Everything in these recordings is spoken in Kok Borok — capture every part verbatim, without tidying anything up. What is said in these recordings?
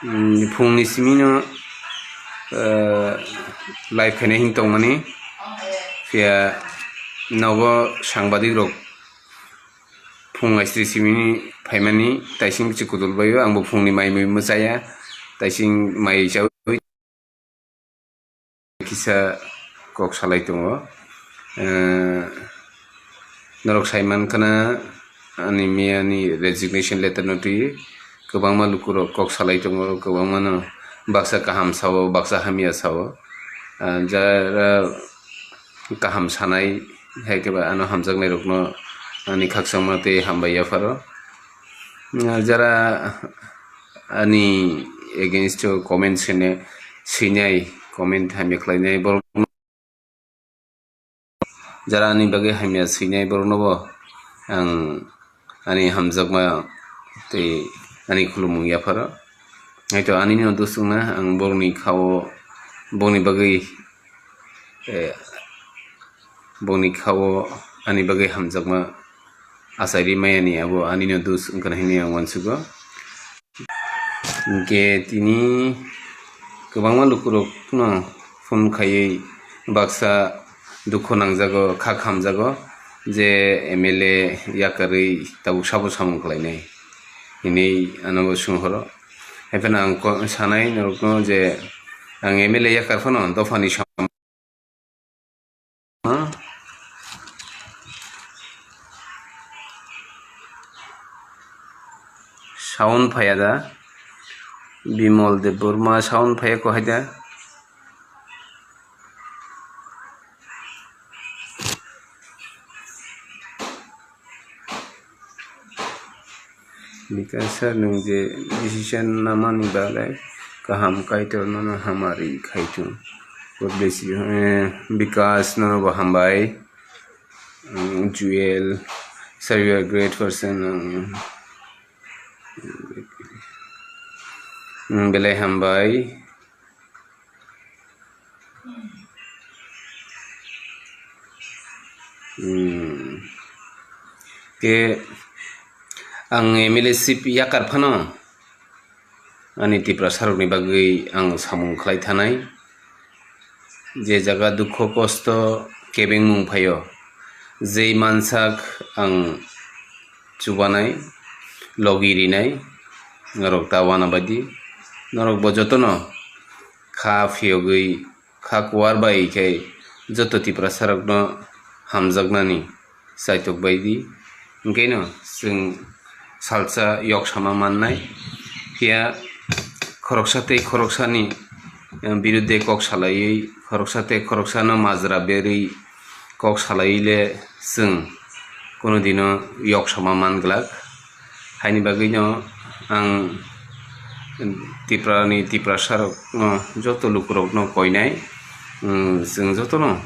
Mm, phungni simino, eh, live khaina hin tongmani, phiya nogo sangbadik rok phung aisri simini phaimani, taising bichi kudul baio, angbo phungni mai mui mwchaya, taising mai chawi kisa kok salai tongo. Eh, norok sai mankha na ani miyani resignation letter no twi kwbangma lukurok kok salai tongo, kwbangma no baksa kaham sao, baksa hamya sao. Ah, jara kaham sanai hai khe ba ano hamjaknai rokno ani khakchangma tei hambai yapharo. Ah, jara ani against o comment sine, sinai comment hamya khlainai borok. Jara ani bagwi hamya swinai borokno bo ang ani hamjakma tei ani khulumung yapharo. Haito ani no dusungna ang borokni khao, borokni bagwi, eh, borokni khao ani bagwi hamjakma achairi mayani abo ani no dus wngkha hinwi ang uansugo. Hinkhe tini kwbangma lukurokno phone khaiwi baksa dukhu nangjago, kha khamjago je M L A yakarwi tabuk sabo samung khlainai hinwi ano bo swnghoro. Haiphano ang ko-, sanai norokno je ang M L A yakar phano dophani samung Sound phaiya da? Bimol Debbarma sound phaiya ko hai da? Bikas sir, nwng je decision namani bagwi kaham, Kaitor nono hamari khai thung. God bless you. Eh, Bikas, nono bo hambai. Mm, Jewel, sir, you are a great person. Mm, mm, belai hambai. Hmm. Ke ang M L A seat yakar phano ani Tiprasa rokni bagwi ang samung khlai thanai. Je jaga dukho kosto kebengmung phaio, jei mansak ang chubanai, logi rinai, norok ta wana baidi. Norok bo jotono kha phiyogwi kha kuar bai khe joto Tiprasa rokno hamjaknani saitok bai di. Hinkhe no chwng salsa yok sama mannai. Phiya khoroksa tei khoroksani, eh, birudde kok salaiwi, khoroksa tei khoroksano majra berwi kok salaiwi le chwng kono dino yok sama man glak. Haini bagwino ang Tiprani, Tiprasa rokno, joto lukurokno koinai, mm, chwng jotono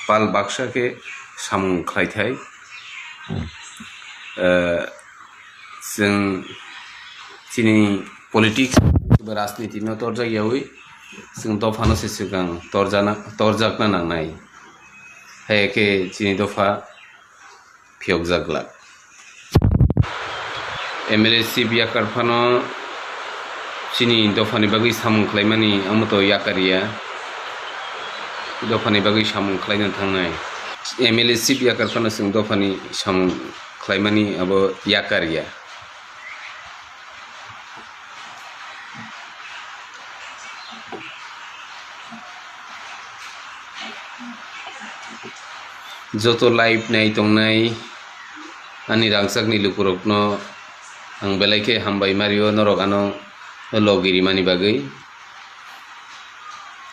pal baksa khe samung khlaithai. Eh, chwng chini politics, rajniti no torjak yaui, chwng dophano se swkang torjana, torjakna nangnai. Hai khe chini dopha phiyokjak glak. M L A seat yakar phano chini dophani bagwi samung khlaimani amo to yakar ya. Dophani bagwi samung khlaina thangnai. M L A seat yakar phano chwng dophani samung khlaimani abo yakar ya. Joto live nai tongnai ani rangchakni lukurokno ang belai khe hambai mario, norok ano logi rimani bagwi.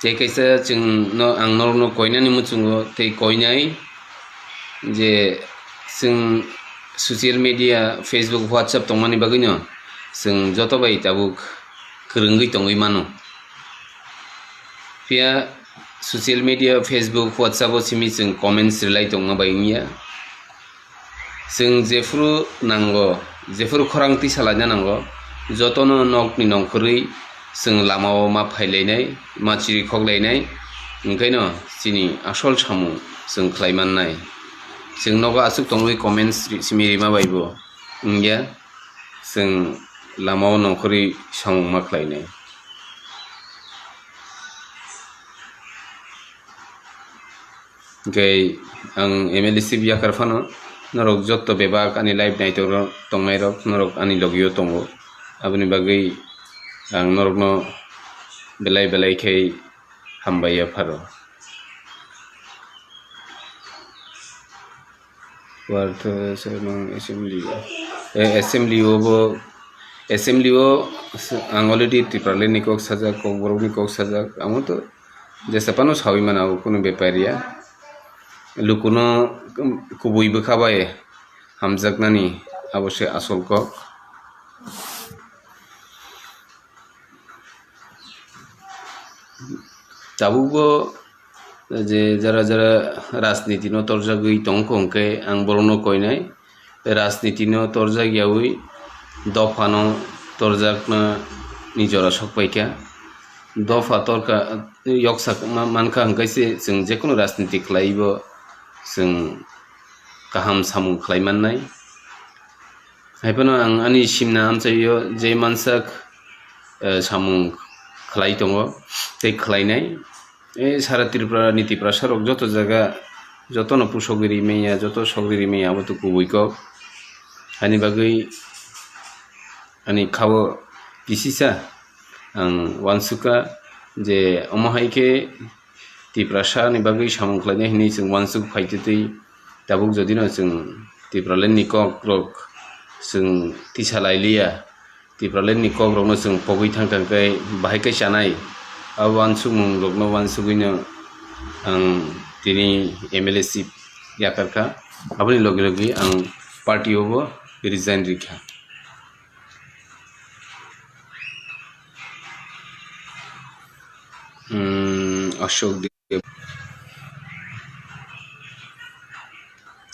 Tei kaisa chwng no, ang norokno koinani muchungo tei koinai je chwng social media, Facebook, WhatsApp tongmani bagwino chwng joto bai tabuk kwrwngwi tongwi mano. Phiya social media, Facebook, WhatsApp o simi chwng comments rwlai tongma bai wngya. Chwng jephuru nango, jephuru khorang twi salaina nango, jotono nokni nongkhorwi chwng lamao ma phailainai, ma chirikhok lainai, hwnkhaino chini asol samung chwng khlai mannai. Chwng nogo aswk tongwi comments ri-, simi rima bai bo wngya, chwng lamao nongkhorwi samung ma khlainai. Hwnkhe ang M L A seat yakar phano norok jotto bebak ani live naitok rok tongnai rok norok ani logio tongo, aboni bagwi ang norokno belai belai khe hambai yapharo. Wartha Assembly, eh, assembly o bo, assembly o ang already Tipraland ni kok sajak, Kokborok ni kok sajak, amo to jesa phano sawi mano, abo kunu bepar ya. Lukuno kubui bwkha bai hamjaknani abo se asol kok. Tabukbo je jara jara rajniti no torjagwi tongkha, hwnkhe ang borokno koinai, rajniti no torjak yawi dopha no torjakna ni jora sokpaikha. Dopha torkha, yoksa ma-, mankha, hwnkhe se chwng jekunu rajniti khlaibo chwng kaham samung khlai mannai. Haiphano ang ani simna amchaio je mansak, eh, samung khlai tongo tei khlainai. Eh, sara Tripura ni Tiprasa rok joto jaga, jotono pusogwi rimanya, joto sogwi rimanya, abo to kubui kok. Ani bagwi ani khao kisisa ang uansukha je omo hai khe Tiprasa ni bagwi samung khlainai hinwi chwng uansuk phaitwi twi tabuk jodi no chwng Tipraland ni kok rok chwng tisa lai liya, Tipraland ni kok rok no chwng pogwi thang thang khe bahai khe chanai. Abo uansukmung rok no uansugwi no ang tini M L A seat yakar kha, aboni logi logi ang party o bo resign rikha. Hmm, Ashok Deb.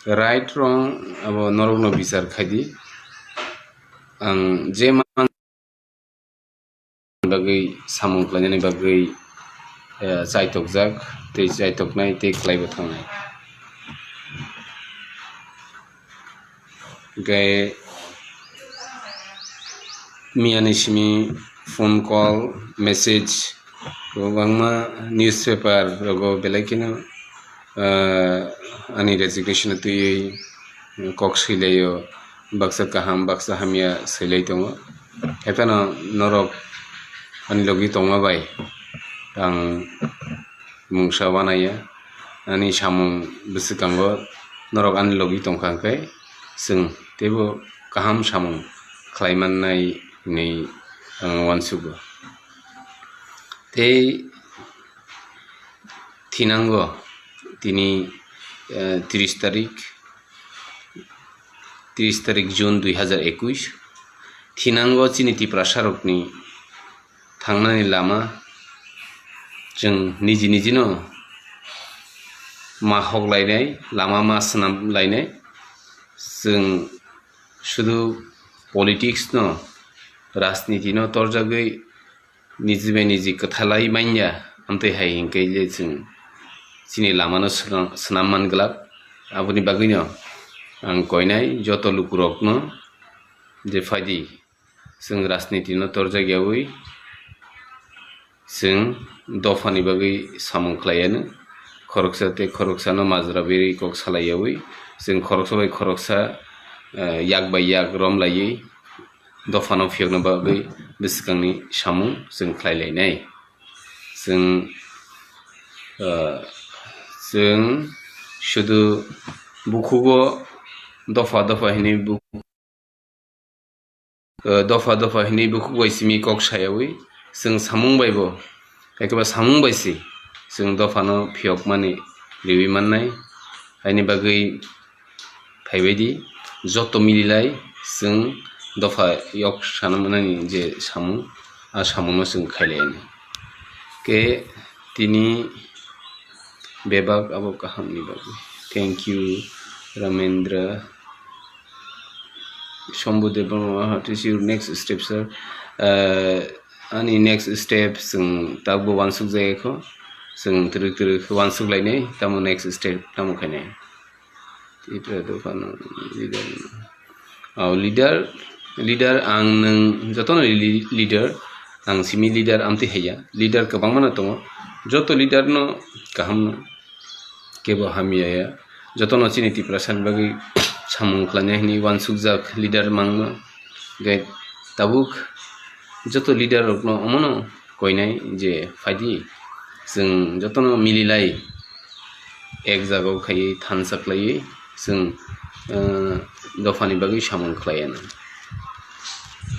Right, wrong, abo norokno bichar khaidi. Ang je man bagwi samung khlainani bagwi, eh, chaitokjak, tei chaitoknai, tei khlaibo thangnai. Hwnkhe miyani simi phone call, message, kwbangma newspaper rogo belai kheno, ah, ani resignation twiwi kok swilaio, baksa kaham, baksa hamya swilai tongo. Haiphano norok ani logi tongma bai ang mungsa uanaiya, ani samung bwswkango norok ani logi tongkha hwnkhe chwng teibo kaham samung khlai mannai hinwi ang uansugo. Tei thinango tini, eh, tris tarik, tris tarik June dui hazar ekush, thinango chini Tiprasa rokni thangnani lama chwng niji nijino ma hoklainai, lama ma swnam lainai. Chwng sudu politics no, rajniti no torjagwi niji bai niji kwthalai manya, amtwi hai hinkhe je chwng chini lamano swnam, swnam man glak. Aboni bagwino ang koinai joto lukurokno je phaidi, chwng rajniti no torjak yawi chwng dophani bagwi samung khlaiya no, khoroksa tei khoroksano majra berwi kok salai yawi chwng khoroksa bai khoroksa, eh, yak bai yak rom laiwi dophano phiyokna bagwi bwskangni samung chwng khlai lainai. Chwng, eh, chwng sudu bukhugo dopha dopha hinwi bu-, eh, dopha dopha hinwi bukhuk bai simi kok sayawi chwng samung bai bo, ekeba samung bai se chwng dophano phiyokmani riwi mannai. Haini bagwi phaibaidi joto mililai chwng dopha yok sana manani je samung, a samungno chwng khailaiani. Khe tini bebak abo kahamni bagwi. Thank you, Ramendra. Shambhu Debbarma, what is your next step, sir? Uh, ani next step chwng tabukbo uansuk jaya kho. Chwng twrwk twrwk uansuk lainai, tamo next step tamo khainai. Tipra dophano leader. Oh, leader, leader ang nwng jotono li-, leader, ang simi leader amtwi haiya. Leader kwbangmano tongo. Joto leader no kaham no. kebo hamya ya. Jotono chini Tiprasani bagwi samung khlainai hwnwi uansukjak leader mangno. Hwnkhe tabuk joto leader rokno omono koinai je phaidi chwng jotono mililai ek jagao khaiwi thansa khlaiwi chwng, eh, dophani bagwi samung khlaiya nang.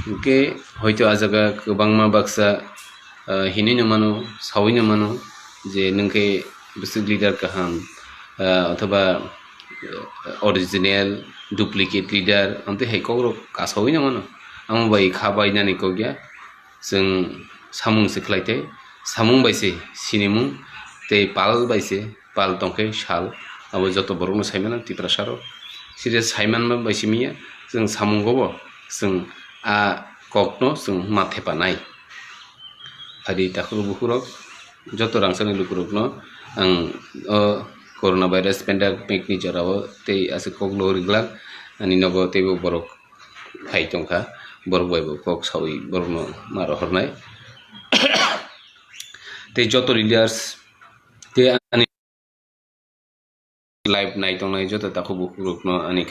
Hwnkhe hoito ah jaga kwbangma baksa, eh, hinwino mano, sawino mano je nwng khe bwswk leader kaham, eh, othoba, eh, original, duplicate leader, amtwi hai kokrok kasawino mano. Amo bai kha bainani kok ya. Chwng samung se khlai tei, samung bai se sinimung tei pal bai se pal tongkhe sal. Abo joto borokno saimano Tiprasarok. Side saimanma bai simiya, chwng samungobo chwng a kokno chwng ma thepanai. Phadi takhuk bukhurok, joto rangchakni lukurokno ang o corona virus pandemic ni jorao tei aswk kokno rijlak ani nogo teibo borok phai tongkha, borok bai bo kok sawi borokno ma rohornai. Tei joto leaders tei ani live nai tongnai joto takhuk bukhuk rokno ani